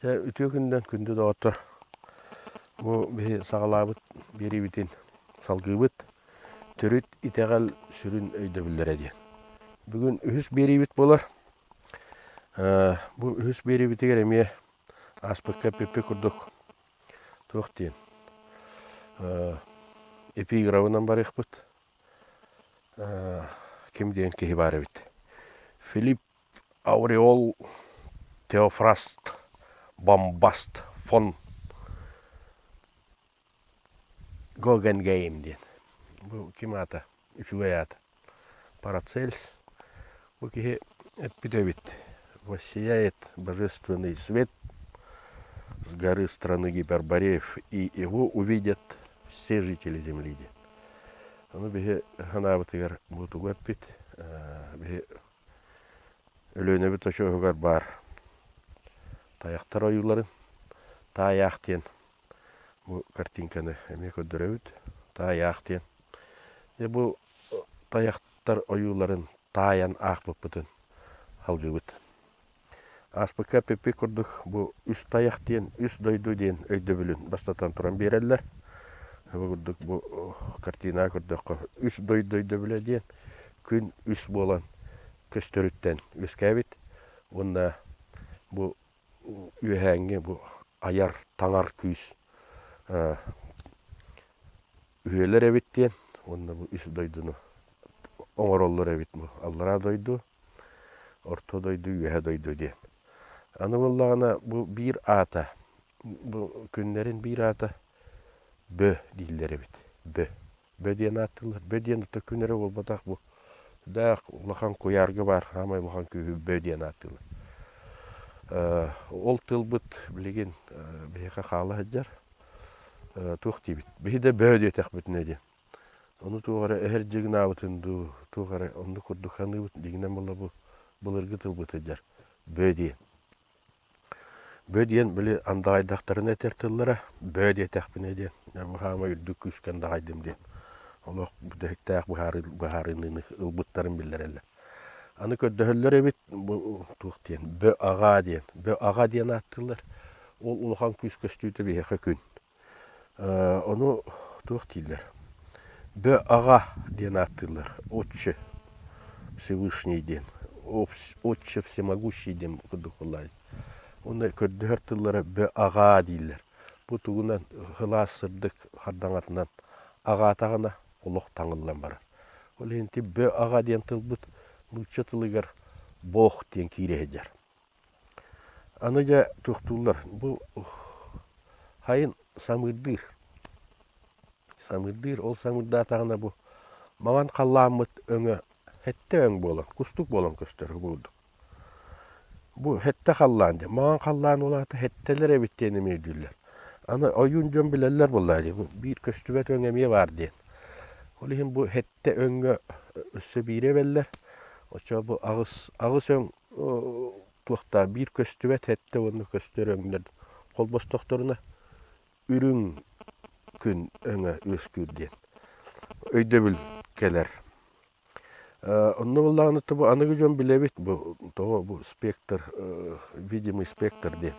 Дьэ, үтүө күнүнэн күндү доҕоттор! Бу биһи саҕалаабыт биэриибитин салгыыбыт. Төрүт итэҕэл сүрүн өйдөбүллэрэ диэн. Бүгүн үһүс биэриибит буолар. Бу үһүс биэриибитигэр эмиэ ааспыкка эппиппит курдук туох диэн эпиграфынан барыахпыт. Ким диэн киһи баар эбит. Филипп Ауреол Теофраст Бомбаст фон Гогенгейм диэн. Бу ким аата? Үчүгэй аата. Парацельс. Бу киһи эппит эбит. Воссияет божественный свет с горы страны Гипербореев, и его увидят все жители земли диэн. Ону биһи санаабытыгар бу тугу эппит? Биһи Өлүөнэбит очуоһугар баар тайахтар ойууларын Таайаах диэн бу картинканы эмиэ көрдөрөбүт. Таайаах диэн. Дьэ бу тайахтар ойууларын таайан аахпыппытын салгыыбыт. Ааспыкка эппиппит курдук бу үс тайах диэн, үс дойду диэн өйдөбүлүн бастатан туран биэрэллэр. Бу курдук бу картинаҕа көрдөххө үс дойду өйдөбүлэ диэн күн үс буолан көстөрүттэн үөскээбит уонна бу үөһээҥҥи бу айар таҥар күүс үһүөлэр эбит диэн уонна бу үс дойдуну оҥороллор эбит бу аллараа дойду орто дойду үөһэ дойду диэн аны буоллаҕына бу биир аата бу күннэрин биир аата бө дииллэр эбит бө Бө диэн ааттыыллар. Бө диэн ытык күн эрэ буолбатах бу. Даах улахан куйаарга баар хаамай улахан күүһү бө диэн ааттыыллар. Ол тылбыт билигин биһиэхэ хаала сылдьар. Туох диибит? Биһи да бөө диэтэхпитинэ диэн. Ону туох эрэ эһэр дьыгынаабытын дуу, туох эрэ оннук курдук саныыбыт. Дьиҥинэн буолла бу былыргы тылбыт сылдьар. Бөө диэн. Бөө диэн били андаҕайдахтарына этэр тыллара бөө диэтэхпинэ диэн бу хаамай үрдүк күүскэ андаҕайдым диэн олох бүтэһиктээх быһаарыныыны ылбыттарын биллэрэллэр. Аны көрдөһөллөр эбит бу туох диэн бө аҕаа диэн бө аҕа диэн ааттыыллар. Ол улахан күүс көстүүтэ биһиэхэ күн. Ону туох дииллэр? Бө аҕа диэн ааттыыллар. Отче Всевышний диэн. Отче Всемогущий диэн курдук буоллаҕай. Уонна көрдөһөр тыллара бө аҕаа дииллэр. Бу тугунан сылаас сырдык хардаҥатынан аҕаатаҕына олох таҥыллан барар. Ол иһин ити бө аҕа диэн тылбыт нуучча тылыгар бог диэн киирэ сылдьар. Аны дьэ туохтууллар бу хайын самыырдыыр самыырдыыр ол самыырдаатаҕына бу маҥан халлааммыт өҥө сэттэ өҥ буолан кустук буолан көстөр бу курдук бу сэттэ халлаан диэн маҥан халлаан ол аата сэттэлэр эбит диэн эмиэ өйдүүллэр аны ойуун дьон билэллэр буоллаҕа дии бу биир көстүбэт өҥ эмиэ баар диэн ол иһин бу сэттэ өҥҥө өссө биири эбэллэр оччоҕо бу аҕыс аҕыс өҥ туохтаах биир көстүбэт сэттэ уонна көстөр өҥнөр холбостохторуна үрүҥ күн өҥө үөскүүр диэн өйдөбүл кэлэр. Онно буоллаҕына бу аныгы дьон билэбит бу тоҕо бу спектр видимый спектр диэн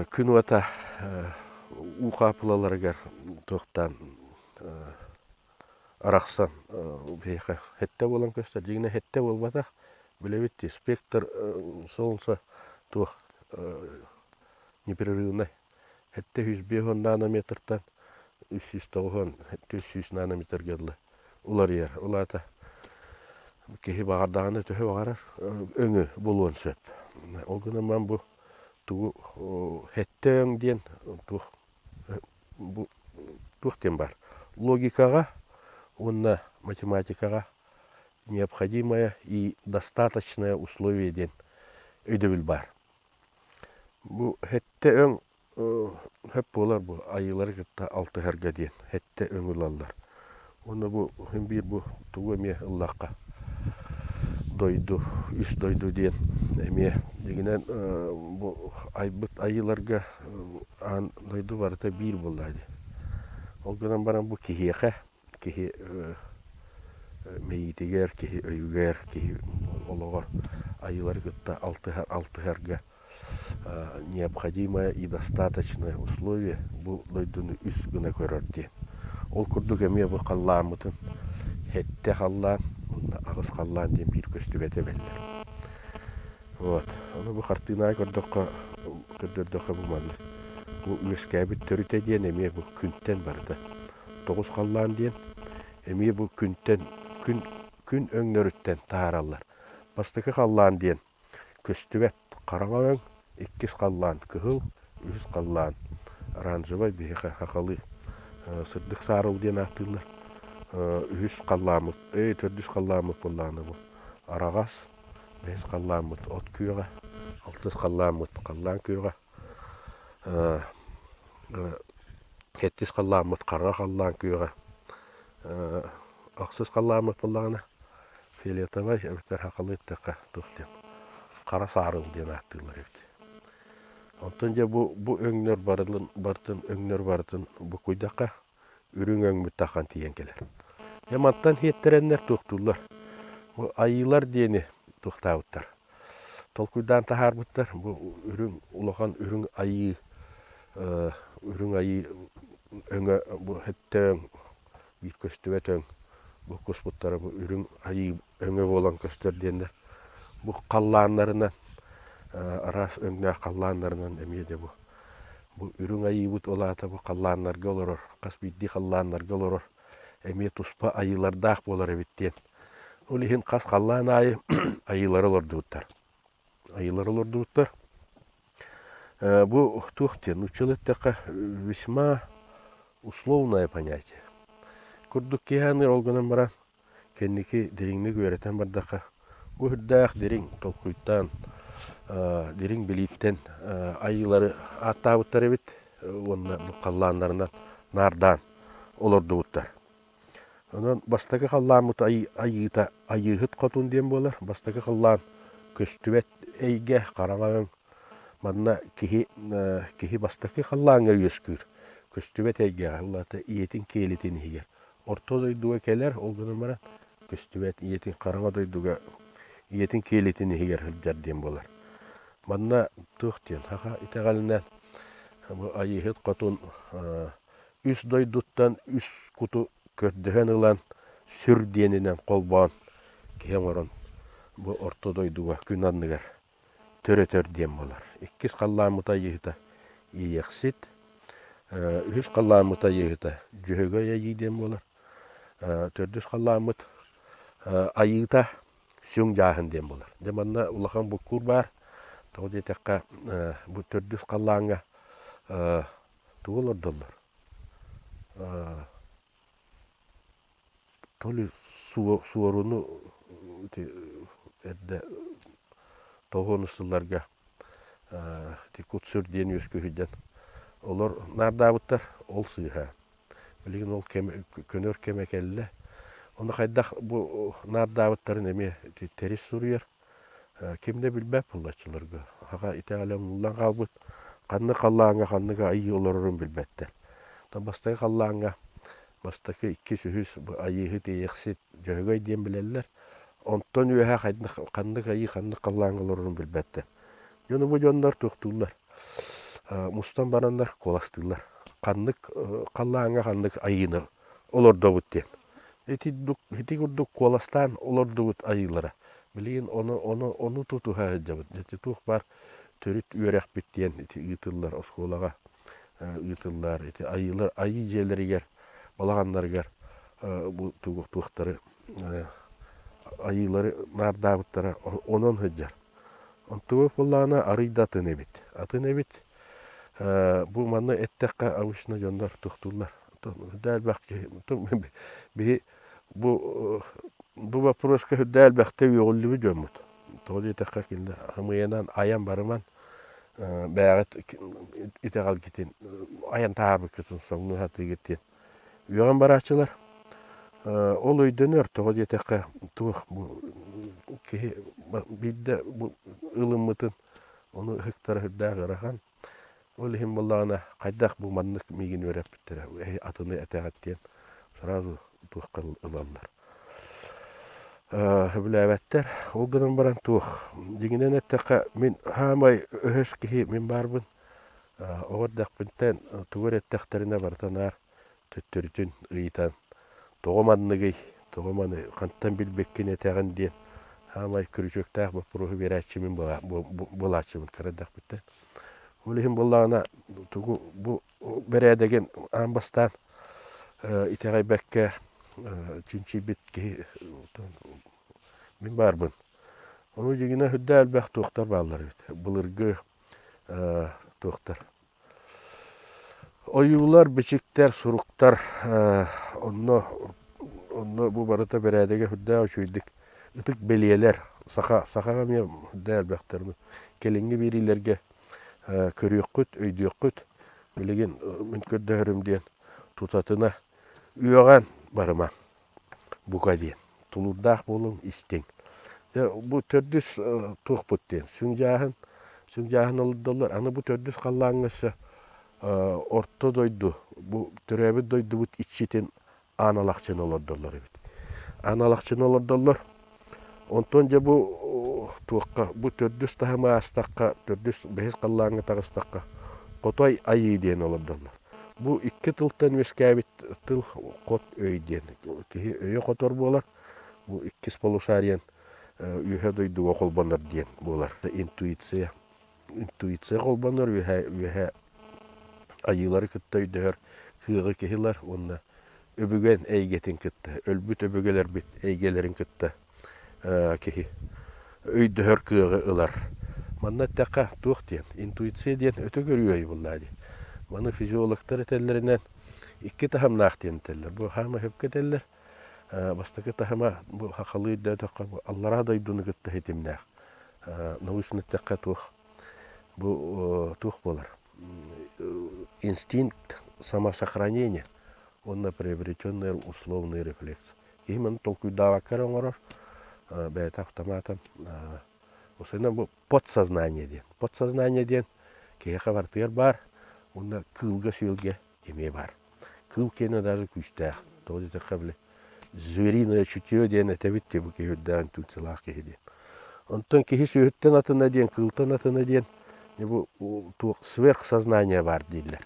күн уота уу хаапылаларыгар туохтаан арахсан биһиэхэ сэттэ буолан көстөр. Дьиҥинэ сэттэ буолбатах. Билэбит дии спектр солнца туох непрерывный 750 нанометртан 390 400 нанометрга дылы уларыйар. Ол аата киһи баҕардаҕына төһө баҕарар өҥү булуон сөп. Ол гынан баран бу тугу сэттэ өҥ диэн туох бу туох диэн баар логикаҕа уонна математикаҕа необходимое и достаточное условие диэн өйдөбүл баар. Бу сэттэ өҥ сөп буолар бу айыылары кытта алтыһарга диэн сэттэ өҥ ылаллар. Уонна бу син биир бу тугу эмиэ ыллахха дойду, үс дойду диэн эмиэ дьиҥинэн бу айбыт айыыларга аан дойду барыта биир буоллаҕа дии. Ол гынан баран бу киһиэхэ, киһи мэйиитигэр, киһи өйүгэр, киһи олоҕор айыылары кытта алтыһар алтыһарга. необходимое и достаточное условие бу дойдуну үс гына көрөр диэн. Ол курдук эмиэ бу халлааммытын сэттэ халлаан уонна аҕыс халлаан диэн биир көстүбэтэ биллэр. Вот. Ону бу хартыынаҕа көрдөххө, көрдөрдөххө бу маннык. Бу үөскээбит төрүтэ диэн эмиэ бу күнтэн барыта. Тоҕус халлаан диэн эмиэ бу күнтэн, күн, күн өҥнөрүттэн таһаараллар. Бастакы халлаан диэн көстүбэт хараҥа өҥ, иккис халлаан кыһыл, үһүс халлаан оранжевай биһиэхэ сахалыы сырдык саарыл диэн ааттыыллар. Үһүс халлааммыт, ээ төрдүс халлааммыт буоллаҕына бу араҕас, бэһис халлааммыт от күөҕэ, алтыс халлааммыт халлаан күөҕэ, сэттис халлааммыт хараҥа халлаан күөҕэ, ахсыс халлааммыт буоллаҕына фиолетовай эбэтэр сахалыы эттэххэ туох диэн хара саарыл диэн ааттыыллар эбит. Онтон дьэ бу бу өҥнөр барылын барытын өҥнөр барытын буккуйдахха үрүҥ өҥмүт таххан тиийэн кэлэр. Дьэ мантан сиэттэрэннэр туохтууллар. Бу айыылар диэни туохтаабыттар. Толкуйдаан таһаарбыттар. Бу үрүҥ улахан үрүҥ айыы үрүҥ айыы өҥө бу өттөөн биир көстүбэт өҥ бу куспуттара бу үрүҥ айыы өҥө буолан көстөр диэннэр бу халлааннарынан араас өҥнөөх халлааннарынан эмиэ де бу бу үрүҥ айыыбыт ол аата бу халлааннарга олорор хас биирдии халлааннарга олорор эмиэ туспа айыылардаах буолар эбит диэн ол иһин хас халлаан аайы айыылары олордубуттар айыылар олордубуттар Бу туох диэн нууччалыы эттэххэ весьма условное понятие. Курдук киһи аныыр ол гынан баран кэнники дириҥник үөрэтэн бардахха бу үрдээх дириҥ толкуйтан дириҥ билииттэн айыылары ааттаабыттар эбит уонна бу халлааннарынан наардаан олордубуттар. Онон бастакы халлааммыт айыыта Айыыһыт Хотун диэн буолар. Бастакы халлаан көстүбэт эйгэ, хараҥа өҥ. Манна киһи киһи бастакы халлааҥҥа үөскүүр. Көстүбэт эйгэҕэ, ол аата ийэтин киэлитин иһигэр. Орто дойдуга кэлэр, ол гынан баран көстүбэт ийэтин хараҥа дойдуга ийэтин киэлитин иһигэр сылдьар диэн буолар. Манна туох диэн саха итэҕэлинэн бу Айыыһыт Хотун үс дойдуттан үс куту көрдөһөн ылан сүр диэнинэн холбоон киһи оҥорон бу орто дойдуга күн анныгар төрөтөр диэн буолар. Иккис халлааммыт айыыһыта Иэйэхсит, үһүс халлааммыт айыыһыта Дьөһөгөй айыы диэн буолар. Төрдүс халлааммыт айыыта Сүҥ Дьааһын диэн буолар. Дьэ манна улахан буккуур баар. Тоҕо диэтэххэ бу төрдүс халлааҥҥа Тугу олордоллор? То ли суоруну ити эрдэ тоҕуонус сылларга ити кут-сүр диэн үөскүү сылдьан олор наардаабыттар, ол сыыһа. Билигин ол кэм көнөр кэмэ кэллэ. Ону хайдах бу наардаабыттарын эмиэ ити Тэрис суруйар. Ким да билбэт буоллаччыларга. Аҕа итэҕэлэ умнуллан хаалбыт. Ханнык халлааҥҥа ханнык айыы олорорун билбэттэр. Бастакы халлааҥҥа бастакы, иккис, үһүс айыыһыт, иэйэхсит, дьөһөгөй диэн билэллэр. Онтон үөһэ ханнык айыы ханнык халлааҥҥа олорорун билбэттэр. Дьону бу дьоннор туохтууллар. Мустан бараннар куоластыыллар. Ханнык халлааҥҥа ханнык айыыны олордобут диэн. Ити, ити курдук куоластаан олордубут айыылара. Билигин ону, ону, ону тутуһа сылдьабыт. Ити туох баар төрүт үөрэхпит диэн ити ыытыллар оскуолаҕа ыытыллар. Ити айыылар айыы дьиэлэригэр, балаҕаннарыгар бу туохтары айыылары наардаабыттара онон сылдьар. Онтуга буоллаҕына арый да атын эбит. Атын эбит. Бу манна эттэххэ обычно дьоннор тохтууллар. Үрдэ элбэх киһи биһи бу бу боппуруоска үрдэ элбэхтэ үөҕүллүбүт дьоммут. Тоҕо диэтэххэ кинилэр хамыйанан айан барыман бэйэҕит итэҕэлгитин айан таһаарбыккытын соҥнуу сатыыгыт диэн үөҕэн барааччылар. Ол өйдөнөр, тоҕо диэтэххэ туох бу киһи биирдэ бу ылыммытын ону ыһыктара сүрдээх ыарахан. Ол иһин буоллаҕына хайдах бу маннык миигин үөрэппиттэрэ эһи атыны этэҕит диэн сразу туохха ылаллар. Сөбүлээбэттэр. Ол гынан баран туох, дьиҥинэн эттэххэ, мин саамай өһөс киһи мин баарбын. Оҕо эрдэхпиттэн тугу эрэ эттэхтэринэ барыта наар төттөрүтүн ыйытан, тоҕо манныгый, тоҕо маны хантан билбиккин этэҕин диэн саамай күрүчүөктээх боппуруоһу биэрээччи мин буолааччыбын кыра эрдэхпиттэн. Ол иһин буоллаҕына тугу бу бэрээдэгин аан бастаан итэҕэйбэккэ чинчийбит киһи мин баарбын. Ону дьиҥинэн сүрдээх элбэх туохтар бааллар эбит. Былыргы туохтар. Ойуулар, бичиктэр, суруктар онно онно бу барыта бэрээдэгэ сүрдээх үчүгэйдик ытык бэлиэлэр саха сахаҕа эмиэ сүрдээх элбэхтэр. Кэлиҥҥи биэриилэргэ көрүөххүт, өйдүөххүт. Билигин мин көрдөһөрүм диэн тутатына үөҕэн барыма бука диэн. Тулуурдаах буолуҥ, истиҥ. Дьэ бу төрдүс туохпут диэн сүҥ дьааһын, сүҥ дьааһын олордоллор. Аны бу төрдүс халлааҥҥа өссө орто дойду, бу төрөөбүт дойдубут иччитин Аан Алахчыны олордоллор эбит. Аан Алахчыны олордоллор. Онтон дьэ бу туохха, бу төрдүс таһымы аастахха, төрдүс бэһис халлааҥҥа таҕыстахха, Хотой Айыы диэн олордоллор. Бу икки тылтан үөскээбит тыл хот өй диэн. Киһи өйө хотор буолар. Бу иккис полушариен үөһэ дойдуга холбонор диэн буолар. Интуиция. Интуиция холбонор үөһэ үөһэ айыылары кытта өйдөһөр кыаҕы киһи ылар уонна өбүгэн эйгэтин кытта, өлбүт өбүгэлэрбит эйгэлэрин кытта киһи өйдөһөр кыаҕы ылар. Манна эттэххэ туох диэн, интуиция диэн өтө көрүү айыллаа дии. Маны физиологтар этэллэринэн икки таһымнаах диэн этэллэр. Бу хаама сөпкө этэллэр. Бастакы таһыма бу сахалыы өйдөөтөххө бу аллараа дойдуну кытта ситимнээх. Научно эттэххэ туох бу туох буолар инстинкт самосохранения уонна приобретенный условный рефлекс. Киһи маны толкуйдаабакка эрэ оҥорор, бэйэтэ автоматом осойунан бу подсознание диэн. Подсознание диэн киһиэхэ барытыгар баар уонна кыылга-сүөлгэ эмиэ баар. Кыыл киэнэ даже күүстээх. Тоҕо диэтэххэ били звериное чутье диэн этэбит дии бу киһи үрдээх интуициялаах киһи диэн. Онтон киһи сүөһүттэн атына диэн, кыылтан атына диэн бу туох сверхсознание баар дииллэр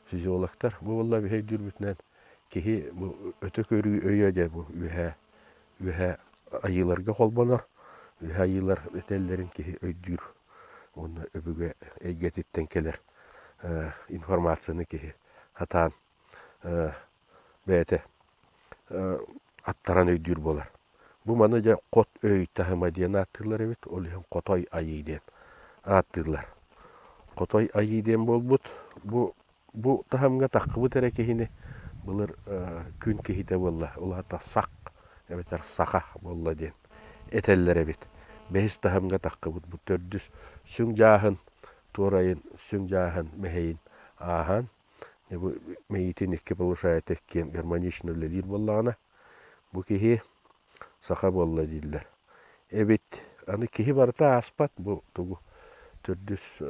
физиологтар. Бу буолла биһи өйдүүрбүтүнэн киһи бу өтө көрүү өйө диэн бу үөһээ үөһээ айыыларга холбонор, үөһээ айыылар этэллэрин киһи өйдүүр уонна өбүгэ эйгэтиттэн кэлэр информацияны киһи сатаан бэйэтэ аттаран өйдүүр буолар. Бу маны дьэ хот өй таһыма диэн ааттыыллар эбит, ол иһин хотой айыы диэн ааттыыллар. Хотой айыы диэн буолбут. Бу бу таһымҥа таххыбыт эрэ киһини былыр күн киһитэ буолла, ол аата сах эбэтэр саха буолла диэн этэллэр эбит. Бэһис таһымҥа таххыбыт бу төрдүс сүҥ дьааһын туорайын сүҥ дьааһын мэһэйин ааһан бу мэйиитин икки полушарията иккиэн гармонично үлэлиир буоллаҕына бу киһи саха буолла дииллэр эбит аны киһи барыта ааспат бу тугу төрдүс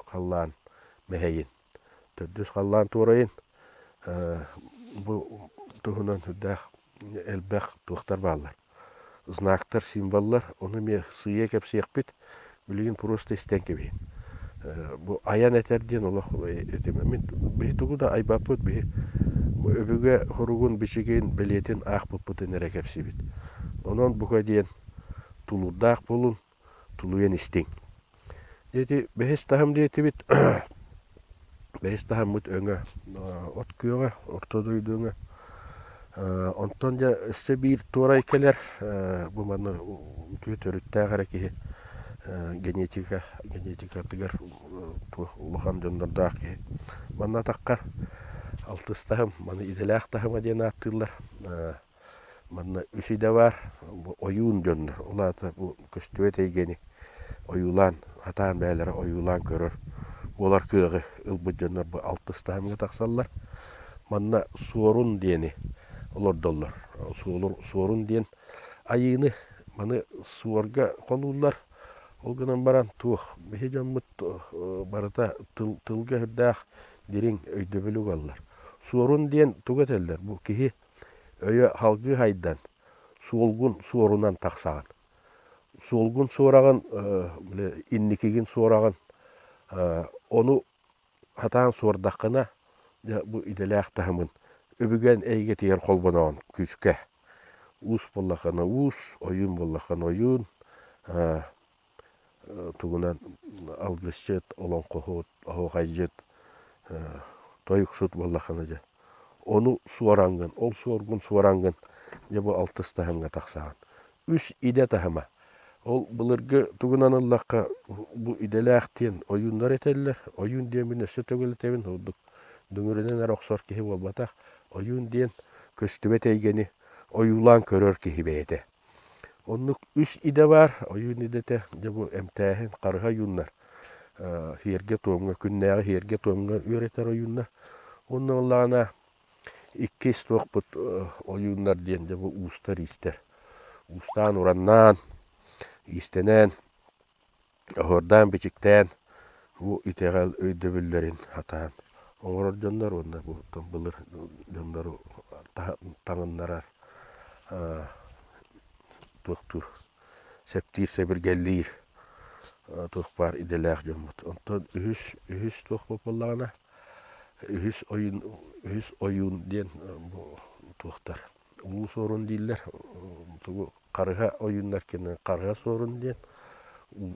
халлаан мэһэйин төрдүс халлаан туорайын бу туһунан сүрдээх элбэх туохтар бааллар знактар, символлар, ону эмиэ сыыйа кэпсиэхпит, билигин просто истэн кэбиһин. Бу айан этэр диэн олох этим. Мин биһи тугу да айбаппыт, биһи өбүгэ хоругун, бичигин, бэлиэтин аахпыппытын эрэ кэпсиибит. Онон бука диэн тулуурдаах буолун, тулуйан истиҥ. Ити бэһис таһым диэтибит. Бэһис таһыммыт өҥө от күөҕэ, орто дойду өҥө. Онтон дьэ өссө биир туорай кэлэр, бу манна үтүө төрүттээх эрэ киһи генетика, генетикатыгар туох улахан дьоннордоох киһи. Манна атахха алтыс таһым, маны идэлээх таһыма диэн ааттыыллар. Манна үс идэ баар, бу ойуун дьоннор, ол аата бу көстүбэт эйгэни ойуулаан, сатаан бэйэлэрэ ойуулаан көрөр буолар кыаҕы ылбыт дьоннор бу алтыс таһымҥа тахсаллар. Манна суорун диэни олордоллор. Суорун диэн айыыны маны суорга холууллар. Ол гынан баран туох, биһи дьоммут барыта тыл, тылга сүрдээх дириҥ өйдөбүлү угаллар. Суорун диэн тугу этэллэр? Бу киһи өйө салгыы хайдан. Суолгун суорунан тахсаҕын. Суолгун суораҕын, били инникигин суораҕын, ону сатаан суордаххына, дьэ бу идэлээх таһымын өбүгэн эйгэтигэр холбоноҕун күүскэ. Уус буоллаххына уус, ойуун буоллаххына ойуун, тугунан алгысчыт, олоҥхоһут, оһуохайдьыт, тойуксут буоллаххына дьэ ону суораҥҥын, ол суоргун суораҥҥын дьэ бу алтыс таһымҥа тахсаҕын. Үс идэ таһыма. Ол былыргы тугунан ыллахха бу идэлээх диэн ойууннар этэллэр. Ойуун диэммин өссө төгүл этэбин, ордук дүҥүрүнэн эрэ охсор киһи буолбатах. Ойуун диэн көстүбэт эйгэни ойуулаан көрөр киһи бэйэтэ. Оннук үс идэ баар, ойуун идэтэ, дьэ бу эмтээһин, харыһа ойууннар, сиэргэ-туомҥа, күннээҕи сиэргэ-туомҥа үөрэтэр ойууннар. Уонна буоллаҕына иккис туохпут ойууннар диэн дьэ бу уустар-иистэр. Уустаан-ураннаан, иистэнэн, Оһуордаан-бичиктээн бу итэҕэл өйдөбүллэрин сатаан оҥорор дьоннор уонна бу былыр дьоннору таҥыннарар туохтуур сэптиир сэбиргэллиир туох баар идэлээх дьоммут. Онтон үһүс үһүс туох буоллаҕына үһүс ойуун үһүс ойуун диэн бу туохтар Улуу Суорун дииллэр тугу Харыһа ойууннар киэннэрин Харыһа Суорун диэн,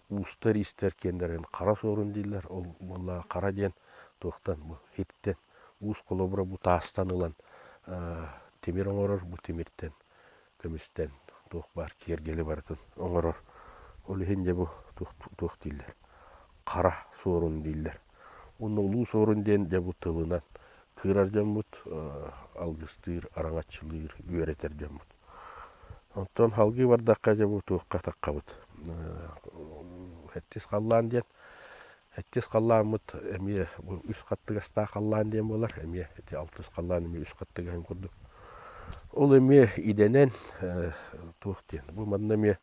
уустар иистэр киэннэрин Хара Суорун дииллэр. Ол буоллаҕа хара диэн туохтан бу иһиттэн уус холобура бу таастан ылан тимир оҥорор, бу тимиртэн, көмүстэн туох баар киэргэли барытын оҥорор. Ол иһин дьэ бу туох туох дииллэр Хара Суорун дииллэр. Уонна Улуу Суорун диэн дьэ бу тылынан кыырар дьоммут, алгыстыыр, араҥаччылыыр, үөрэтэр дьоммут. Оттон салгыы бардахха дьэ бу туохха таххабыт Сэттис халлаан диэн. Сэттис халлааммыт эмиэ бу үс хаттыгастаах халлаан диэн буолар. Эмиэ ити алтыс халлаан эмиэ үс хаттыгаһын курдук. Ол эмиэ идэнэн туох диэн. Бу манна эмиэ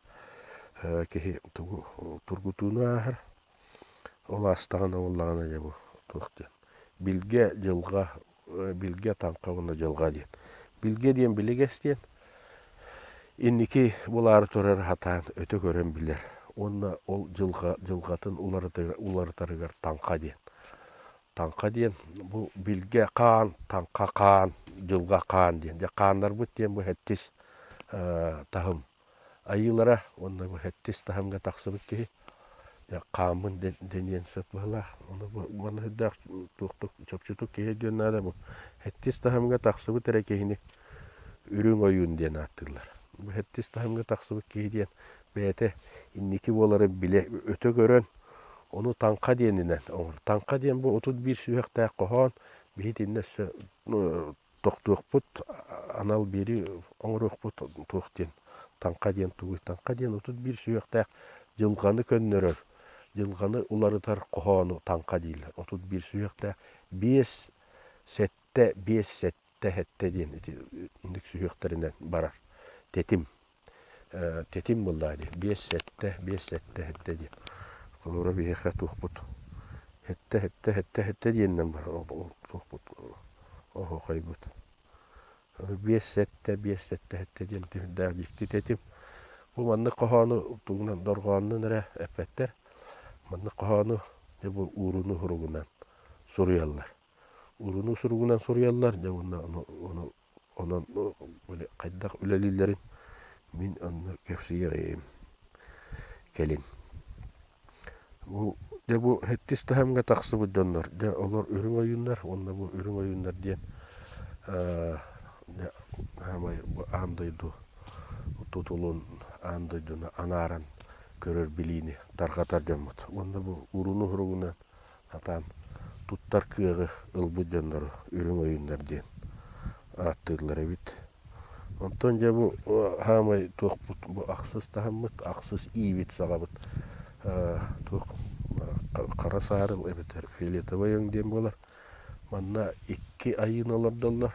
киһи тугу тургутууну ааһар. Ол аастаҕына буоллаҕына дьэ бу туох диэн. Билгэ, дьылҕа билгэ таҥха уонна дьылҕа диэн. Билгэ диэн билигэс диэн инники булаары турары сатаан өтө көрөн билэр уонна ол дьылҕа дьылҕатын уларытарыгар таҥха диэн. Таҥха диэн бу билгэ хаан, таҥха хаан, дьылҕа хаан диэн. Дьэ хааннарбыт диэн бу сэттис таһым айыылара уонна бу сэттис таһымҥа тахсыбыт киһи дьэ хааммын дэниэн сөп быһыылаах. Ону бу манна сүрдээх туохтук чопчутук киһи өйдүөн наада бу сэттис таһымҥа тахсыбыт эрэ киһини үрүҥ ойуун диэн ааттыыллар. Бу сэттис таһымҥа тахсыбыт киһи диэн бэйэтэ инники буоларын билэ өтө көрөн ону таҥха диэнинэн оҥор. Таҥха диэн бу 31 сүһүөхтээх хоһоон биһи итиннэ өссө тохтуохпут, анал биэри оҥоруохпут туох диэн таҥха диэн тугуй? Таҥха диэн 31 сүһүөхтээх дьылҕаны көннөрөр, дьылҕаны уларытар хоһоону таҥха дииллэр. 31 сүһүөхтээх биэс сэттэ биэс сэттэ сэттэ диэн ити инник сүһүөхтэринэн барар тэтим тэтим буоллаҕа дии биэс сэттэ биэс сэттэ сэттэ диэн холобура биһиэхэ туохпут сэттэ сэттэ сэттэ сэттэ диэнинэн барар туохпут оһуохайбыт биэс сэттэ биэс сэттэ сэттэ диэн сүрдээх дьикти тэтим бу маннык хоһоону тугунан дорҕоонунан эрэ эппэттэр маннык хоһоону дьэ бу ууруну суругунан суруйаллар ууруну суругунан суруйаллар дьэ уонна ону Онон хайдах үлэлииллэрин мин онно кэпсиэҕим кэлин. Бу дьэ бу сэттис таһымҥа тахсыбыт дьоннор дьэ олор үрүҥ ойууннар уонна бу үрүҥ ойууннар диэн дьэ саамай бу аан дойду тутулун аан дойдуну анааран көрөр билиини тарҕатар дьоммут. Уонна бу уруну-уһуругунан сатаан туттар кыаҕы ылбыт дьоннору үрүҥ ойууннар диэн ааттыыллар эбит. Онтон дьэ бу саамай туохпут бу ахсыс таһыммыт, ахсыс иибит саҕабыт туох хара саарыл эбэтэр фиолетовай өҥ диэн буолар. Манна икки айыыны олордоллор.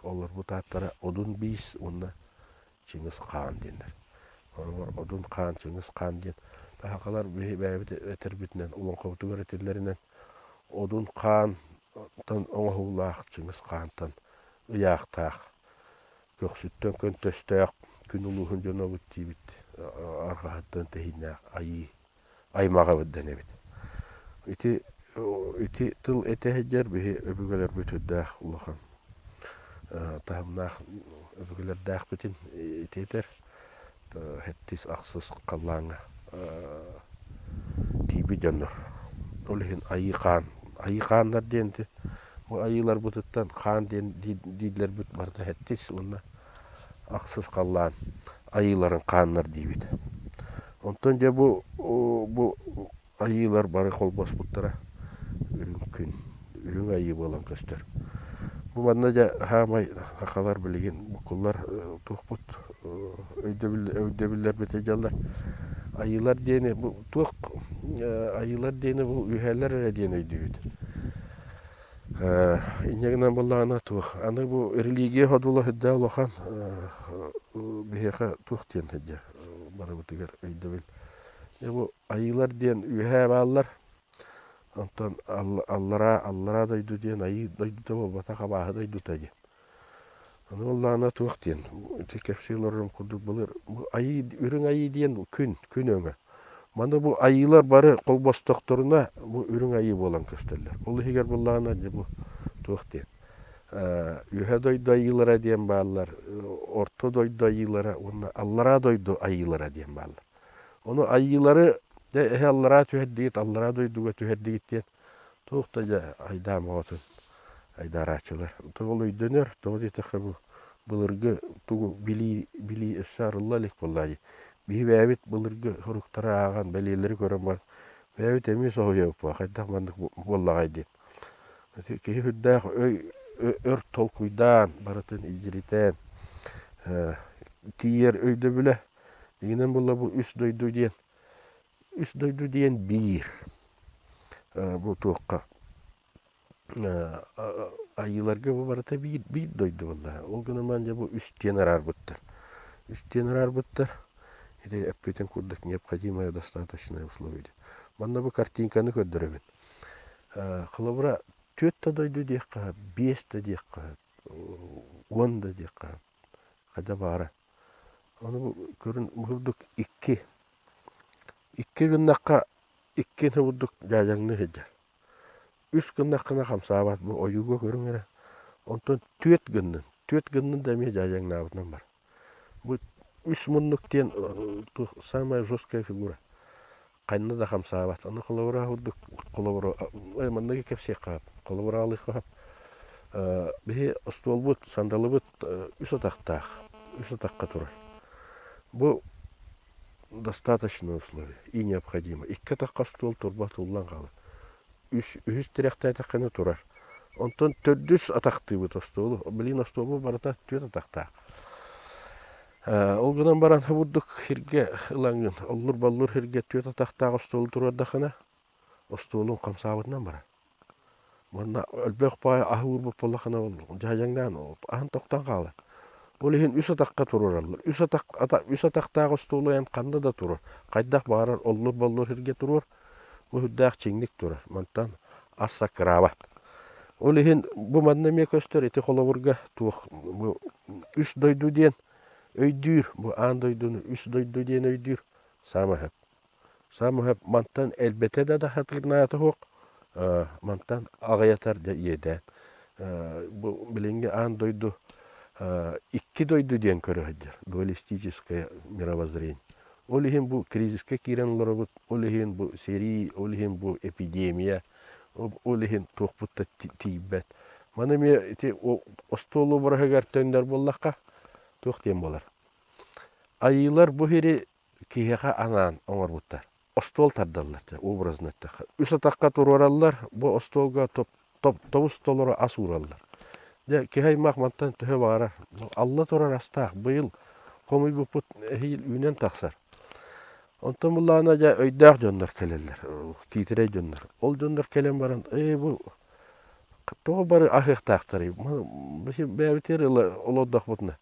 Олорбут ааттара Одун биис уонна Чыҥыс Хаан диэннэр. Хороҕор Одун Хаан, Чыҥыс Хаан диэн сахалар бэйэбит этэрбитинэн, олоҥхобутугар этиллэринэн Одун Хаантан оҥоһуулаах, Чыҥыс Хаантан ыйаахтаах, көхсүттэн көнтөстөөх. Күн улууһун дьонобут диибит, арҕаһыттан тэһииннээх айыы аймаҕабыт дэнэбит. Ити ити тыл этэ сылдьар биһи өбүгэлэрбит үрдээх улахан таһымнаах өбүгэлэрдээхпитин ити этэр. Сэттис ахсыс халлааҥҥа тиийбит дьоннор. Ол иһин айыы хаан, айыы хааннар диэн ити бу айыыларбытыттан хаан диэн дииллэрбит барыта сэттис уонна ахсыс халлаан айыыларын хааннар диибит. Онтон дьэ бу бу айыылар бары холбоспуттара үрүҥ күн, үрүҥ айыы буолан көстөр. Бу манна дьэ саамай сахалар билигин буккуллар туохпут өйдөбүл өйдөбүллэрбит сылдьаллар. Айыылар диэни бу туох айыылар диэни бу үһээлэр эрэ диэн өйдүүбүт. Инньэ гынан буоллаҕына туох аны бу религия содула сүрдээх улахан биһиэхэ туох диэн сылдьар барыбытыгар өйдөбүл. Дьэ бу айыылар диэн үөһээ бааллар, онтон аллараа аллараа дойду диэн айыы дойдута буолбатах абааһы дойдута диэн. Аны буоллаҕына туох диэн ити кэпсии олорорум курдук былыр бу айыы үрүҥ айыы диэн күн күн өҥө. Маны бу айыылар бары холбостохторуна бу үрүҥ айыы буолан көстөллөр. Ол иһигэр буоллаҕына дьэ бу туох диэн үөһэ дойду айыылара диэн бааллар, орто дойду айыылара уонна аллараа дойду айыылара диэн бааллар. Ону айыылары дьэ эһэ аллараа түһэрдигит, аллараа дойдуга түһэрдигит диэн туох да дьэ айдаан бөҕөтүн айдаарааччылар. Ол өйдөнөр, тоҕо диэтэххэ бу былыргы тугу билии билии өссө арылла илик буоллаа дии. Биһи бэйэбит былыргы суруктары ааҕан, бэлиэлэри көрөн баран бэйэбит эмиэ соһуйабыт хайдах маннык буоллаҕай диэн. Киһи сүрдээх өй өр толкуйдаан, барытын илдьиритэн тиийэр өйдөбүлэ. Дьиҥинэн буолла бу үс дойду диэн үс дойду диэн биир бу туохха айыыларга бу барыта биир биир дойду буолла. Ол гынан баран дьэ бу үстиэн араарбыттар. Үстиэн араарбыттар. Ити эппитим курдук необходимое достаточное условие. Манна бу картинканы көрдөрөбүн. Холобура, түөрт да дойду диэххэ сөп, биэс да диэххэ сөп, уон да диэххэ сөп. Хайда баара. Ону бу көрүн курдук икки. Икки гыннахха иккини курдук дьаадьаҥныы сылдьар. Үс гыннаххына хамсаабат бу ойууга көрүҥ эрэ. Онтон түөрт гыннын, түөрт гыннын да эмиэ дьаадьаҥнаабытынан бар. Бу үс муннук диэн самая жесткая фигура. Ханна да хамсаабат. Аны холобура курдук холобура манныгы кэпсиэххэ сөп. Холобура аҕалыахха сөп. Биһи остуолбут, сандалыбыт үс атахтаах, үс атахха турар. Бу достаточное условие и необходимо. Икки атахха остуол турба туллан хаалар. Үс, үһүс тирэхтээтэххинэ турар. Онтон төрдүс атахтыыбыт остуолу. Билигин остуолбут барыта түөрт атахтаах. Ол гынан баран бурдук сиргэ ылаҥҥын, оллур-боллур сиргэ түөрт атахтаах остуолу туруордаххына, остуолуҥ хамсаабытынан барар. Уонна элбэх баҕайы аһы уурбут буоллаххына ол дьаһайаҥнаан аһын тохтон хаалар. Ол иһин үс атахха туруораллар. Үс атах үс атахтаах остуолу эн ханна да туруор, хайдах баҕарар оллур-боллур сиргэ туруор, бу сүрдээх чиҥник турар. Мантан ас саккыраабат. Ол иһин бу манна эмиэ көстөр ити холобурга туох бу үс дойду диэн өйдүүр, бу аан дойдуну үс дойду диэн өйдүүр саамай сөп. Саамай сөп мантан элбэтэ да да сатыырнаата суох, мантан аҕыйатар да иэдээн. Бу билиҥҥи аан дойду икки дойду диэн көрө сылдьар, дуалистическое мировоззрение. Ол иһин бу кризискэ киирэн олоробут, ол иһин бу сэрии, ол иһин бу эпидемия, ол иһин туохпут да тиийбэт. Маны эмиэ ити остуол обраһыгар төннөр буоллахха, туох диэн буолар. Айыылар бу сири киһиэхэ анаан оҥорбуттар. Остуол тардаллар, образно эттэххэ. Үс атахха туруораллар, бу остуолга тобус толору ас уураллар. Дьэ, киһи аймах мантан төһө баҕарар алла турар астаах быйыл хомуйбуппут эһиил үүнэн тахсар. Онтон буллаҕына дьэ өйдөөх дьоннор кэлэллэр, киитирэй дьоннор. Ол дьоннор кэлэн баран, ээ бу тоҕо бары аһыахтаахтарый, бэйэбитигэр ыла олордохпутуна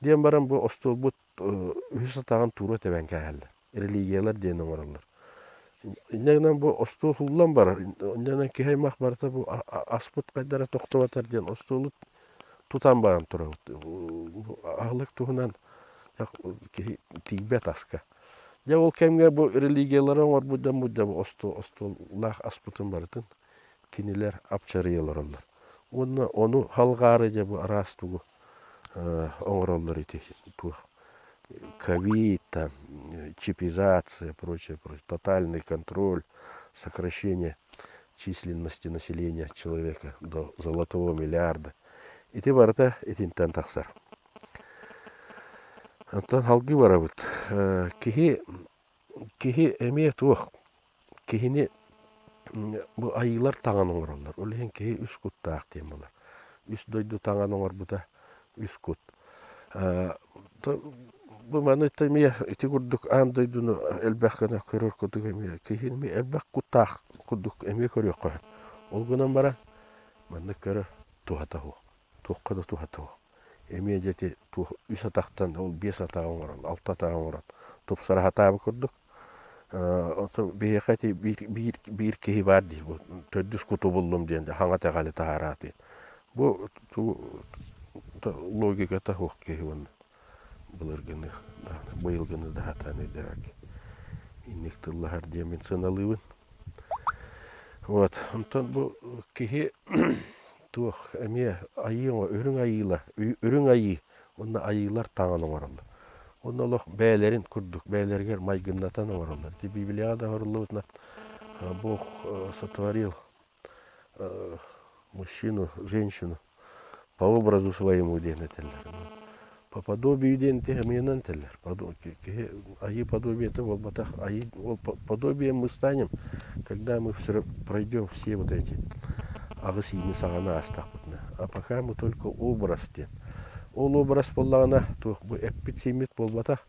диэн баран бу остуолбут үһүс атаҕын туура тэбэн кээһэллэр. Религиялар диэн оҥороллор. Инньэ гынан бу остуол сууллан барар. Инньэ гынан киһи аймах барыта бу аспыт хайдара тохтубатар диэн остуолу тутан баран турабыт. Аһылык туһунан Киһи тиийбэт аска. Дьэ ол кэмҥэ бу религиялары оҥорбут дьоммут дьэ бу остуоллаах аспытын барытын кинилэр апчарыйа олороллор. Уонна ону халҕаары дьэ бу араас тугу оҥороллор ити туох ковид там, чипизация, прочее, прочее, тотальный контроль, сокращение численности населения человека до золотого миллиарда. Ити барыта итинтэн тахсар. Онтон салгыы барабыт. Киһи киһи эмиэ туох киһини бу айыылар таҥан оҥороллор. Ол иһин киһи үс куттаах диэн буолар. Үс дойду таҥан оҥорбута үс кут. Бу маны эмиэ ити курдук аан дойдуну элбэх гына көрөр курдук эмиэ киһи эмиэ элбэх куттаах курдук эмиэ көрүөххэ сөп. Ол гынан баран маннык көрөр туһата суох. Туохха да туһата суох. Эмиэ дьэ ити туох үс атахтан ол биэс атаҕы оҥорон, алта атаҕы оҥорон тупсара сатаабыт курдук. Оттон биһиэхэ ити биир, биир, биир киһи баар дии, бу төрдүс куту буллум диэн хаҥа итэҕэли таһаараатыы. Бу логиката суох киһи уонна былыргыны быйылгыны да сатаан өйдөөбөт. Инник тыллаһар диэн мин сыаналыыбын. Вот. Онтон бу киһи туох эмиэ айыы үрүҥ айыыла үрүҥ айыы уонна айыылар таҥан оҥороллор. Уонна олох бэйэлэрин курдук бэйэлэригэр майгыннатан оҥороллор. Ити Библияҕа да оҥоруллубутунан Бог сотворил мужчину, женщину по образу своему диэн этэллэр. По подобию диэн ити этэллэр. Киһи айыы подобиета буолбатах. Айыы подобием мы станем, когда мы пройдем все вот эти аҕыс иини саҕана аастахпытына. А пока мы только образ диэн. Ол образ буоллаҕына туох бу эппит-сииммит буолбатах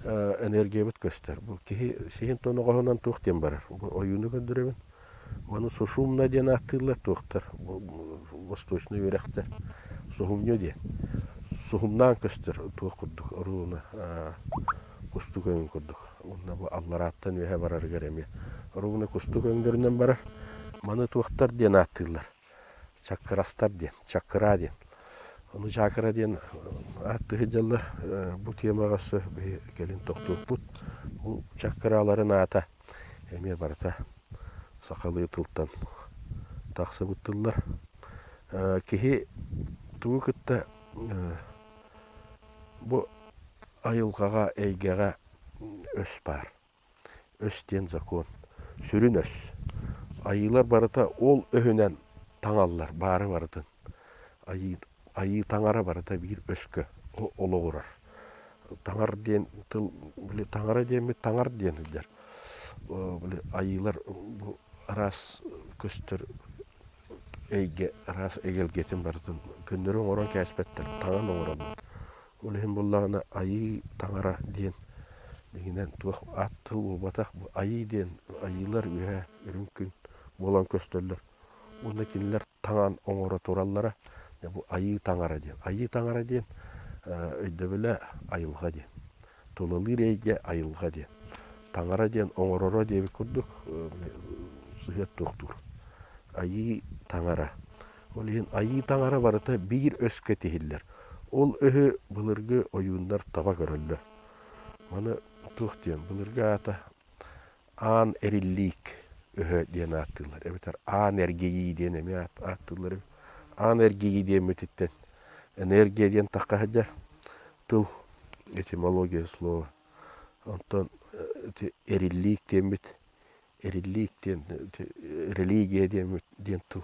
энергиябыт көстөр. Бу киһи сиһин тоноҕоһунан туох диэн барар. Бу ойууну көрдөрөбүн. Маны сушумна диэн ааттыыллар туохтар восточнай үөрэхтэр суһумньу диэн. Суһумнаан көстөр туох курдук оруобуна кустук өҥүн курдук. Уонна бу алларааттан үөһэ барарыгар эмиэ оруобуна кустук өҥнөрүнэн барар. Маны туохтар диэн ааттыыллар. Чакырастар диэн, чакыра диэн. Ону чакра диэн ааттыы сылдьаллар. Бу темаҕа өссө биһи кэлин тохтуохпут. Бу чакыраларын аата эмиэ барыта сахалыы тылтан тахсыбыт тыллар. Киһи тугу кытта бу айылҕаҕа, эйгэҕэ өс баар. Өс диэн закон. Сүрүн өс. Айыылар барыта ол өһүнэн таҥаллар, баары барытын. Айыы, айыы таҥара барыта биир өскө олоҕурар. Таҥар диэн тыл, били таҥара диэммит таҥар диэн сылдьар. Били айыылар бу араас көстөр эйгэ араас эгэлгэтин барытын көннөрү оҥорон кээспэттэр, таҥан оҥороллор. Ол иһин буоллаҕына айыы таҥара диэн дьиҥинэн туох аат тыл буолбатах, бу айыы диэн айыылар үөһэ үрүҥ күн буолан көстөллөр. Уонна кинилэр таҥан оҥоро тураллара бу айыы таҥара диэн. Айыы таҥара диэн өйдөбүлэ айылҕа диэн. Тулалыыр эйгэ айылҕа диэн. Таҥара диэн оҥороро диэбит курдук сыһыат туохтуур. Айыы таҥара. Ол иһин айыы таҥара барыта биир өскө тиһиллэр. Ол өһү былыргы ойууннар таба көрөллөр. Маны туох диэн былыргы аата аан эриллиик өһө диэн ааттыыллар эбэтэр аан эргийии диэн эмиэ ааттыыллар эбит. Аан эргийии диэммититтэн энергия диэн тахха сылдьар тыл этимология слова. Онтон ити эриллиик диэммит эриллиик диэн религия диэммит диэн тыл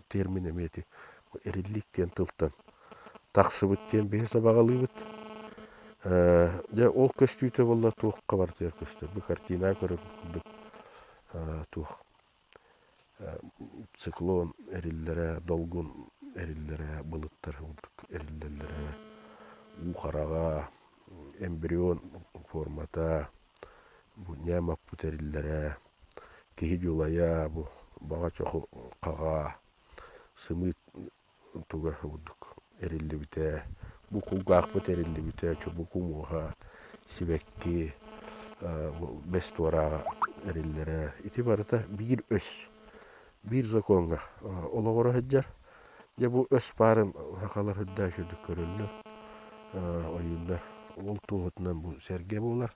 термин эмиэ ити эриллиик диэн тылтан тахсыбыт диэн биһи сабаҕалыыбыт. Дьэ ол көстүүтэ буолла туохха барытыгар көстөр. Бу картина көрөр курдук туох циклон эриллэрэ, долгун эриллэрэ, былыттар курдук эриллэллэрэ, уу хараҕа, эмбрион формата, бу ньээм оппут эриллэрэ, киһи дьулайа, бу баҕа чоху хаҕа, сымыыт туга курдук эриллибитэ, бу кулгаахпыт эриллибитэ, чубуку муоһа, сибэкки, бэс туорааҕа эриллэрэ. Ити барыта биир өс, биир закоҥҥа олоҕура сылдьар. Дьэ бу өс баарын сахалар үрдээх үчүгдүк көрөллөр, ойууннар. Ол туоһутунан бу сэргэ буолар.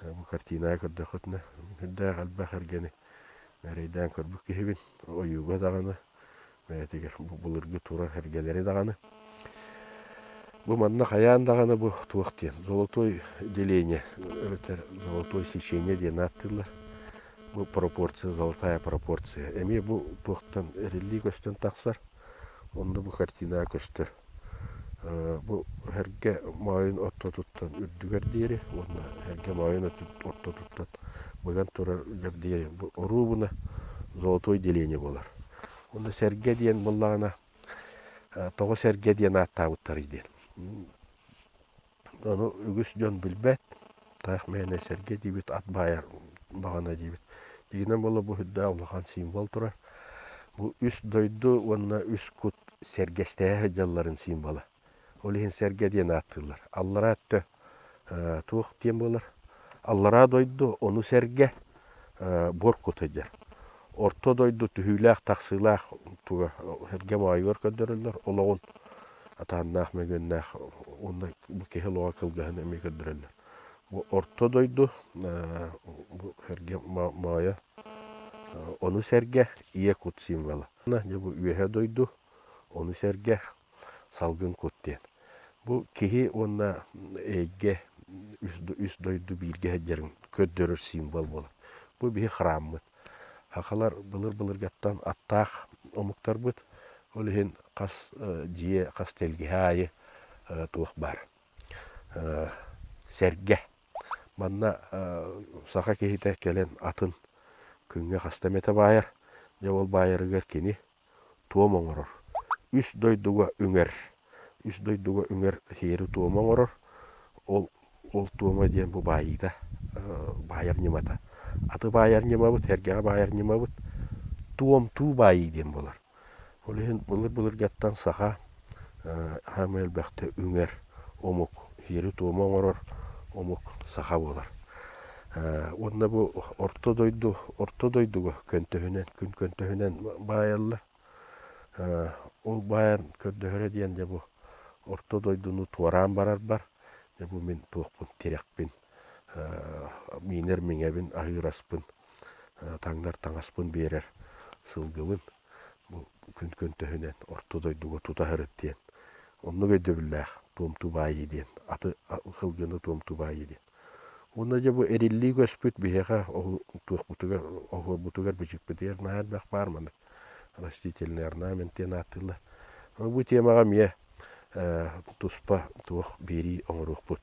Бу картинаҕа көрдөххүтүнэ, сүрдээх элбэх эргэни эрэйдээн көрбүт киһибин. Ойууга даҕаны, бэйэтигэр бу былыргы турар эргэлэри даҕаны. Бу манна хайаан даҕаны бу туох диэн золотой деление эбэтэр золотой сечение диэн ааттыыллар. Бу пропорция, золотая пропорция. Эмиэ бу туохтан эриллии көстөн тахсар. Онно бу картина көстөр. Бу эргэ моойун ортотуттан үрдүгэр диэри уонна эргэ моойун ортотуттан быган турарыгар диэри бу оруобуна золотой деление буолар. Уонна сэргэ диэн буоллаҕына тоҕо сэргэ диэн ааттаабыттарый диэн. Ону үгүс дьон билбэт. Таах мээнэ сэргэ диибит, ат баайар баҕана диибит. Дьиҥинэн буолла бу сүрдээх улахан символ турар. Бу үс дойду уонна үс кут сэргэстэһэ сылдьалларын символа. Ол иһин сэргэ диэн ааттыыллар. Аллараа өттө туох диэн буолар? Аллараа дойду ону сэргэ буор кут сылдьар. Орто дойду түһүүлээх-тахсыылаах туга сэргэ моойугар көрдөрөллөр олоҕун атааннаах мөгүөннээх уонна бу киһи олоҕо кылгаһын эмиэ көрдөрөллөр. Бу орто дойду бу сэргэ моойо ону сэргэ ийэ кут символа. Дьэ бу үөһэ дойду ону сэргэ салгын кут диэн. Бу киһи уонна эйгэ үс дойду бииргэ сылдьарын көрдөрөр символ буолар. Бу биһи храммыт. Сахалар былыр-былыргаттан аттаах омуктарбыт. Ол иһин хас дьиэ, хас тэлгэһэ аайы туох баар. Сэргэ. Манна саха киһитэ кэлэн атын күҥҥэ хаста эмэтэ баайар. Дьэ ол баайарыгар кини туом оҥорор. Үс дойдуга үҥэр. Үс дойдуга үҥэр сиэри-туому оҥорор. Ол ол туома диэн бу баайыыта, баайар ньымата. Аты баайар ньымабыт, эргэҕэ баайар ньымабыт туомтуу баайыы диэн буолар. Ол иһин былыр-былыргаттан саха саамай элбэхтэ үҥэр омук, сиэри-туому оҥорор омук саха буолар. Уонна бу орто дойду орто дойдуга көнтөһүнэн, күн көнтөһүнэн баайаллар. Ол баайан көрдөһөрө диэн дьэ бу орто дойдуну туораан барарбар, дьэ бу мин туохпун, тирэхпин, миинэр миҥэбин, аһыыр аспын, таҥнар таҥаспын биэрэр сылгыбын бу күн көнтөһүнэн орто дойдуга тута сырыт диэн оннук өйдөбүллээх туомтуу баайыы диэн аты сылгыны туомтуу баайыы диэн. Уонна дьэ бу эриллии көспүт биһиэхэ туохпутугар, оһуорбутугар, бичикпитигэр наһаа элбэх баар маннык растительный орнамент диэн ааттыыллар. Бу темаҕа эмиэ туспа туох биэрии оҥоруохпут.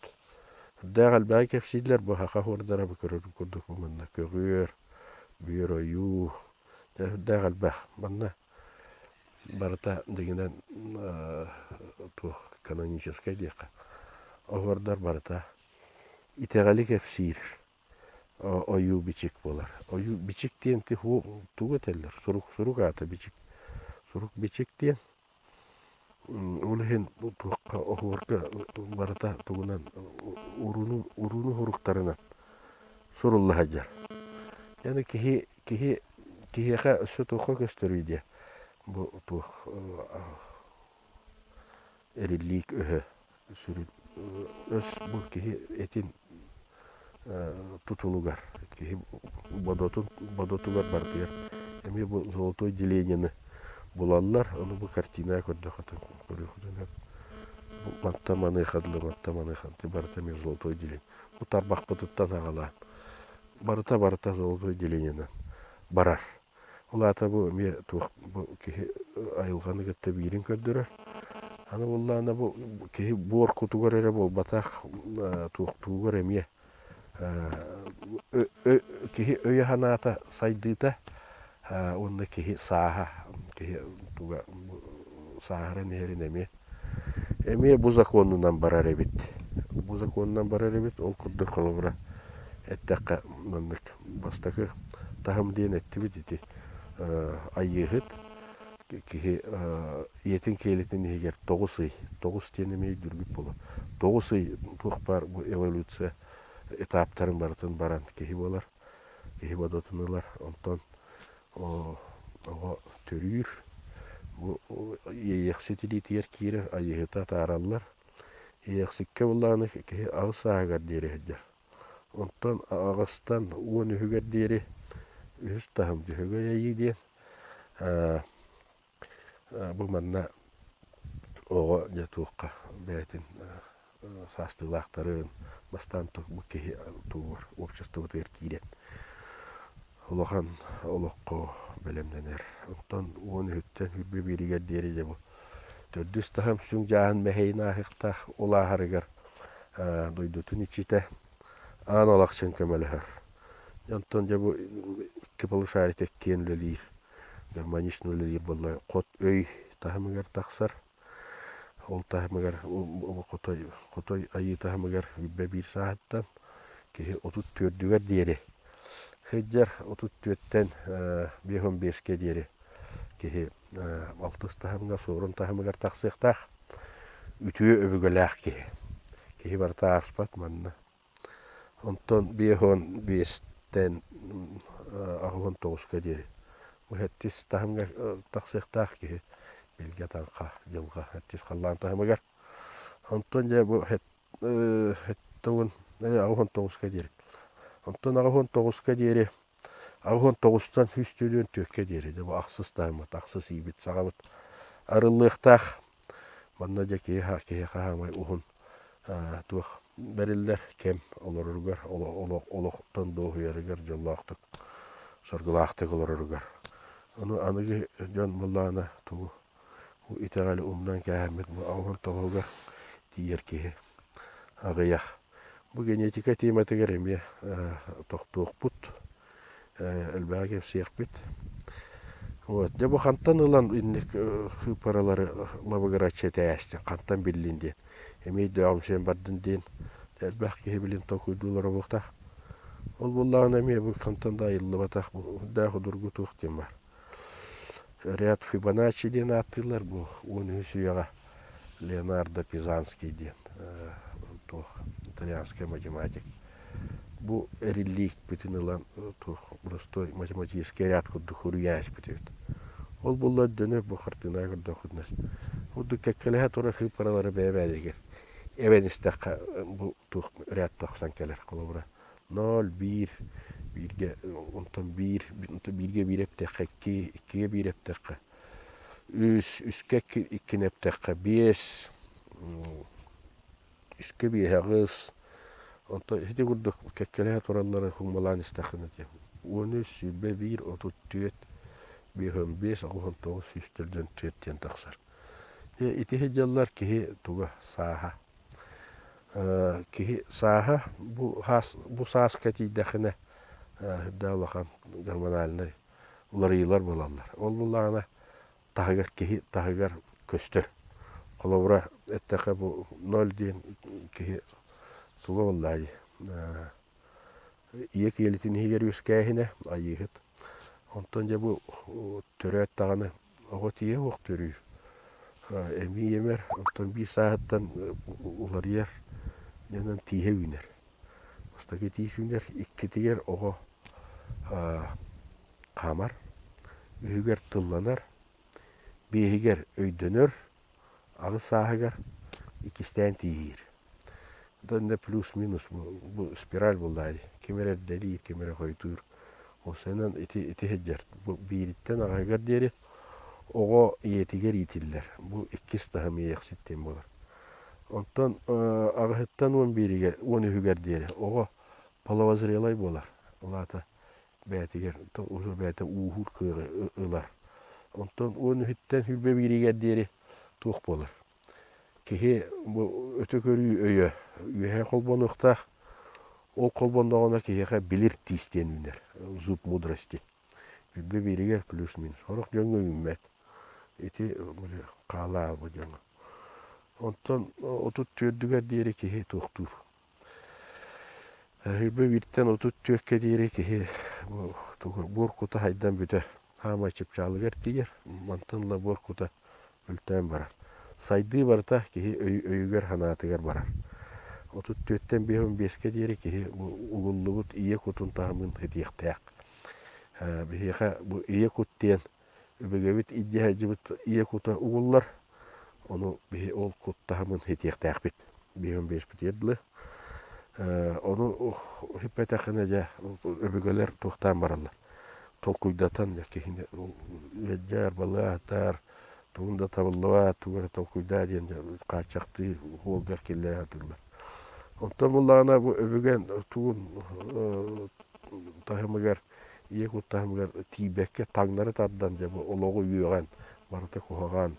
Үрдээх элбэҕи кэпсииллэр, бу саха оһуордара бу көрөрүн курдук бу манна көҕүөр, бүөр ойуу, дьэ үрдээх элбэх. Манна барыта дьиҥинэн туох каноническай диэххэ оһуордар барыта итэҕэли кэпсиир ойуу бичик буолар. Ойуу бичик диэн тугу этэллэр? Сурук сурук аата бичик. Сурук бичик диэн ол иһин туохха оһуорга барыта тугунан урууну урууну суруктарынан сурулла сылдьар. Яны киһи Киһи киһиэхэ өссө туохха көстөрүй диэ бу туох эриллиик өһө сүрүн өс бу киһи этин тутулугар киһи бодотун бодотугар барытыгар эмиэ бу золотой делениены булаллар ону бу картина көрдөххүтүн көрүөххүтүн сөп манта маныаха дылы манта маныаха барыта эмиэ золотой деление бу тарбахпытыттан аҕалаан барыта-барыта золотой делениенэн барар. Ол аата бу эмиэ туох бу киһи айылҕаны кытта биирин көрдөрөр. Аны буоллаҕына бу киһи буор кутугар эрэ буолбатах туохтуугар эмиэ киһи өйө-санаата сайдыыта уонна киһи сааһа киһи туга сааһыран иһэрин эмиэ Эмиэ бу законунан барар эбит. Бу законунан барар эбит. Ол курдук холобура эттэххэ маннык бастакы таһым диэн эттибит ити айыыһыт киһи ийэтин киэлитин иһигэр 9 ый, 9 диэн эмиэ өйдүүргүт буолуо. 9 ый туох баар бу эволюция этаптарын барытын баран киһи буолар, киһи бодотун ылар. Онтон Оҕо төрүүр, бу иэйиэхсит илиитигэр киирэр, айыыһыта атаараллар. Иэхсиккэ былааны киһи аҕыс сааһыгар диэри сылдьар. Онтон аҕыстан 13-үгэр диэри үһүс таһым Дьөһөгөй Айыы диэн бу манна оҕо дьэ туохха бэйэтин саастыылаахтарын бастаан бу киһи тугугар обществотыгар киирэн улахан олоххо бэлэмнэнэр. Онтон 13-үттэн 21-игэр диэри дьэ бу төрдүс таһым сүҥ дьааһын мэһэйин ааһыахтаах ол ааһарыгар дойдутун иччитэ аан алахчын көмөлөһөр. Онтон дьэ бу икки полушарие иккиэн үлэлиир, гармонично үлэлиир буолла хот өй таһымыгар тахсар. Ол таһымыгар хотой, хотой айыы таһымыгар 21 сааһыттан киһи 34-үгэр диэри сылдьар, 34-тэн 55-кэ диэри киһи алтыс таһымҥа, суорун таһымыгар тахсыахтаах үтүө өбүгэлээх киһи. Киһи барыта ааспат манна. Онтон 55-тэн 89-ка диэри бу сэттис таһымҥа тахсыахтаах киһи билгэ таҥха дьылҕа сэттис халлаан таһымыгар. Онтон дьэ бу 89-ка диэри. Онтон 89-ка диэри 89-тан 144-кэ диэри дьэ бу ахсыс таһыммыт, ахсыс иибит саҕабыт арыллыахтаах. Манна дьэ киһи киһиэхэ хаамай уһун туох бэриллэр кэм олороругар, олохтон дуоһуйарыгар, дьоллоохтук, соргулаахтык олороругар. Ону аныгы дьон былаана тугу бу итэҕэли умнан кээһэммит бу алҕын тоҕугар тиийэр киһи аҕыйах. Бу генетика тематыгар эмиэ тохтуохпут, элбэҕи кэпсиэхпит. Вот. Дьэ бу хантан ылан инник сыыппаралары лабыгыраччы этээстин, хантан биллин диэн, эмиэ өйдөөҕүмсүйэн бардын диэн элбэх киһи билин толкуйдуулар буолуохтаах. Ол буоллаҕына эмиэ бу хантан да айыллыбатах бу үрдээх удургу туох диэн баар. Ряд Фибоначчи диэн ааттыыллар бу 13 үйэҕэ Леонардо Пизанский диэн туох итальянскай математик бу эриллиикпитин ылан туох простой математический ряд курдук суруйан испит эбит. Ол буолла өйдөнөр бу хартыынаҕа көрдөххүтүнэ курдук кэккэлэһэ турар сыыппаралары бэйэ-бэйэлэригэр эбэн истэххэ бу туох ряд тахсан кэлэр холобура ноль биир бииргэ онтон биир бииргэ биир эптэххэ икки иккигэ биир эптэххэ үс үскэ иккини эптэххэ биэс үскэ биэһэ аҕыс онтон ити курдук кэккэлэһэ тураллары хуммалаан истэххинэ 13 21 34 55 89 144 диэн тахсар. Ити сылдьаллар киһи туга сааһа Киһи сааһа бу бу сааска тиийдэххинэ үрдээх улахан гормональнай уларыйыылар буолаллар. Ол буоллаҕына таһыгар киһи таһыгар көстөр. Холобура эттэххэ бу ноль диэн киһи туга буоллаҕа дии ийэ киэлитин иһигэр үөскээһинэ айыыһыт. Онтон дьэ бу төрөөт даҕаны оҕо тиийэ суох төрүүр. Эмиий эмэр, онтон биир сааһыттан уларыйар, дьонон тииһэ үүнэр. Бастакы тиис үүнэр, иккитигэр оҕо хаамар, үһүгэр тылланар, биэһигэр өйдөнөр, аҕыс сааһыгар иккистээн тииһиир. Онно плюс-минус бу спираль буоллаҕа дии. Ким эрэ эрдэлиир, ким эрэ хойутуур. Уопсайынан ити ити сылдьар. Бу биириттэн аҕыһыгар диэри оҕо ийэтигэр иитиллэр. Бу иккис таһым иэйэхсит диэн буолар. Онтон аҕыһыттан 11-игэр, 13-үгэр диэри оҕо половозрелай буолар. Ол аата бэйэтигэр уже бэйэтэ ууһуур кыаҕы ылар. Онтон 13-үттэн 21-игэр диэри туох буолар? Киһи бу өтө көрүү өйө үөһэ холбонуохтаах. Ол холбонноҕуна киһиэхэ билир тиис диэн үүнэр. Зуб мудрости. Билбэ бииригэр плюс-минус. Сорох дьоҥҥо үүммэт. Ити хаалаа бу дьоҥҥо. Онтон 34-үгэр диэри киһи туохтуур. Сүүрбэ бииртэн 34-кэ диэри киһи буор кута хайдан бүтэр. Хаамай чыпчаалыгар тиийэр. Мантан ыла буор кута мөлтөөн барар. Сайдыы барыта киһи өйүгэр-санаатыгар барар. 34-тэн 55-кэ диэри киһи бу угуллубут ийэ кутун таһымын ситиэхтээх. Биһиэхэ бу ийэ кут диэн өбүгэбит илдьэ сылдьыбыт ийэ кута угуллар. Ону биһи ол кут таһымын ситиэхтээхпит. 55-питигэр дылы. Ону иһиппэтэххинэ дьэ өбүгэлэр туохтаан бараллар. Толкуйдатан дьэ киһини ыалдьар, балыаһатар, тугун да табыллыбат, тугу эрэ толкуйдаа диэн дьэ хааччахтыы уолгар киллэрэ сатыыллар. Онтон буоллаҕына бу өбүгэн тугун таһымыгар, ийэ кут таһымыгар тиийбэккэ таҥнары тардан дьэ бу олоҕу үөҕэн барыта куһаҕан,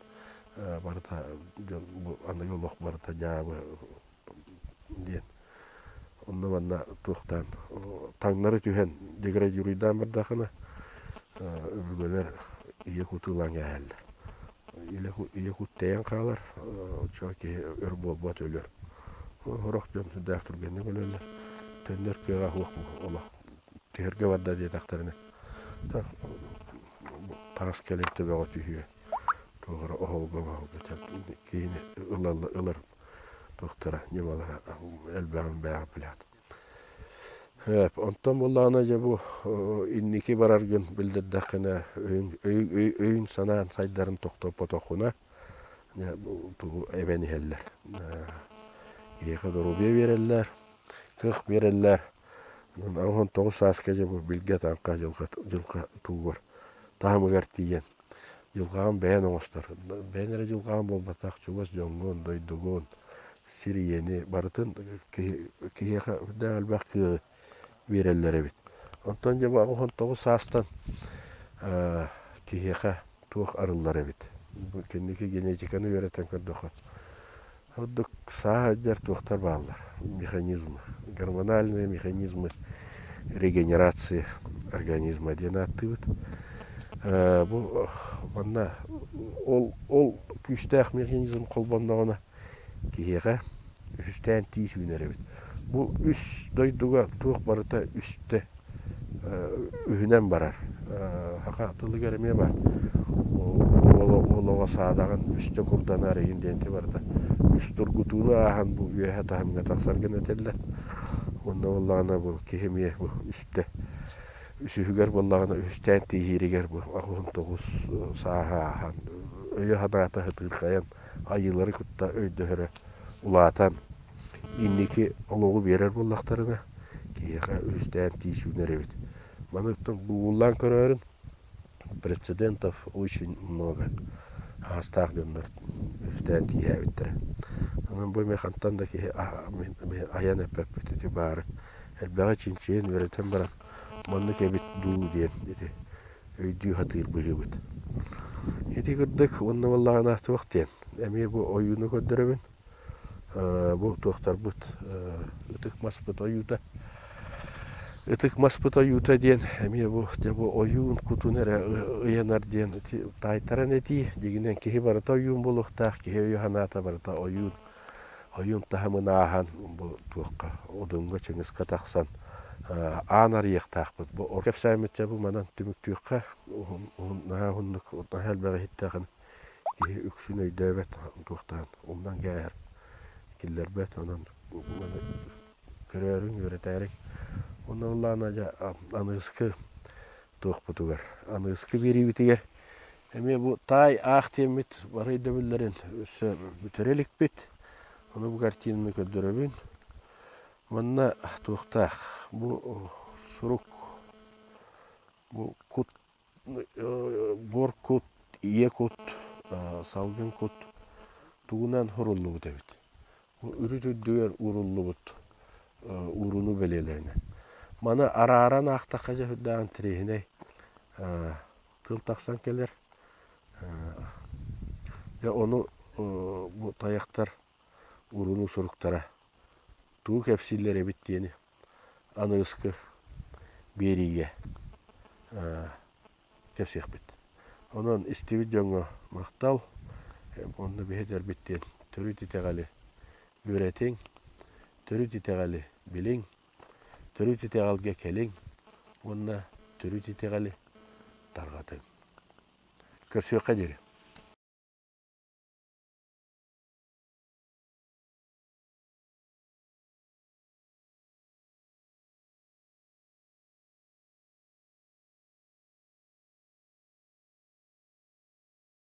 барыта дьон бу аныгы олох барыта дьаабы диэн онно-манна туохтаан таҥнары түһэн деградируйдаан бардахына өбүгэлэр ийэ куту ылан кээһэллэр. Ийэ кут тэйэн хаалар, оччоҕо киһи өр буолбат өлөр. Сорох дьон сүрдээх түргэнник өлөллөр. Төннөр кыаҕа суох олох түһэргэ барда диэтэхтэринэ таас кэлин төбөҕө түһүө туох эрэ оһолго-моһолго киһини ылар туохтара ньымалара элбэҕин бэйэҕэ билэҕит. Онтон буоллаҕына дьэ бу инники бараргын биллэрдэххинэ өйүн санаан сайдарын тохтоппотоххуна тугу эбэн иһэллэр. Киһиэхэ доруобуйа биэрэллэр, кыах биэрэллэр. 19 сааска дьэ бу билгэ таҥха дьылҕа дьылҕа тугугар таһымыгар тиийэн дьылҕаҕын бэйэн оҥостор. Бэйэн эрэ дьылҕаҕын буолбатах, чугас дьоҥҥун, дойдугун, сир ийэни барытын киһиэхэ үрдээх элбэх кыаҕы биэрэллэр эбит. Онтон дьэ бу 89 саастан киһиэхэ туох арыллар эбит. Бу кэнники генетиканы үөрэтэн көрдөххө, ордук саа сылдьар туохтар бааллар механизмы, гормональные механизмы регенерации организма диэн ааттыыбыт. Бу манна ол ол күүстээх механизм холбонноҕуна киһиэхэ үһүстээн тиис үүнэр эбит. Бу үс дойдуга туох барыта үстэ үһүнэн барар. Саха тылыгар эмиэ баар. Уол оҕо саадаҕын үстэ курданар игин диэн ити барыта үс тургутууну ааһан бу үөһэ таһымҥа тахсар гына этэллэр. Уонна буоллаҕына бу киһи эмиэ бу үстэ үсүһүгэр буоллаҕына үһүстээн тииһииригэр бу 89 сааһы ааһан өйө-санаата сытыырхайан айыылары кытта өйдөһөрө улаатан инники олоҕу биэрэр буоллахтарына киһиэхэ үһүстээн тиис үүнэр эбит. Маны гугуллаан көрөөрүн прецедентов очень много аастаах дьоннор үһүстээн тииһээбиттэрэ. Онон бу эмиэ хантан да киһи айан эппэппит ити баары элбэҕи чинчийэн үөрэтэн баран маннык эбит дуу диэн ити өйдүү сатыыр быһыыбыт. Ити курдук уонна буоллаҕына туох диэн эмиэ бу ойууну көрдөрөбүн. Бу туохтарбыт ытык маспыт ойуута. Ытык маспыт ойуута диэн эмиэ бу дьэ бу ойуун кутун эрэ ыйанар диэн таайтаран этии. Дьиҥинэн киһи барыта ойуун буолуохтаах, киһи өйө-санаата барыта ойуун ойуун таһымын ааһан бу туохха Одунга Чыҥыска тахсан аан арыйыахтаахпыт. Бу кэпсээммитчэ бу манан түмүктүөххэ уһун наһаа уһуннук наһаа элбэҕи иһиттэҕин киһи үксүн өйдөөбөт туохтаан умнан кээһэр киллэрбэт онон маны көрөөрүҥ үөрэтээриҥ уонна ыллаана дьэ аныгыскы туохпутугар аныгыскы биэриибитигэр Эмиэ бу таай аах диэммит бары өйдөбүллэрин өссө бүтэрэ иликпит. Ону бу картинаны көрдөрөбүн. Манна туохтаах бу сурук бу кут буор кут, ийэ кут, салгын кут тугунан суруллубут эбит. Бу үрүт үрдүгэр ууруллубут ууруну бэлиэлэринэн. Маны арааран аахтахха дьэ сүрдээх интэриэһинэй тыл тахсан кэлэр. Дьэ ону бу тайахтар урунуу суруктара тугу кэпсииллэр эбит диэни аныгыскы биэриигэ кэпсиэхпит. Онон истибит дьоҥҥо махтал, уонна биһи этэрбит диэн төрүт итэҕэли үөрэтиҥ, төрүт итэҕэли билиҥ, Төрүт итэҕэлгэ кэлиҥ уонна төрүт итэҕэли тарҕатыҥ. Көрсүөххэ диэри.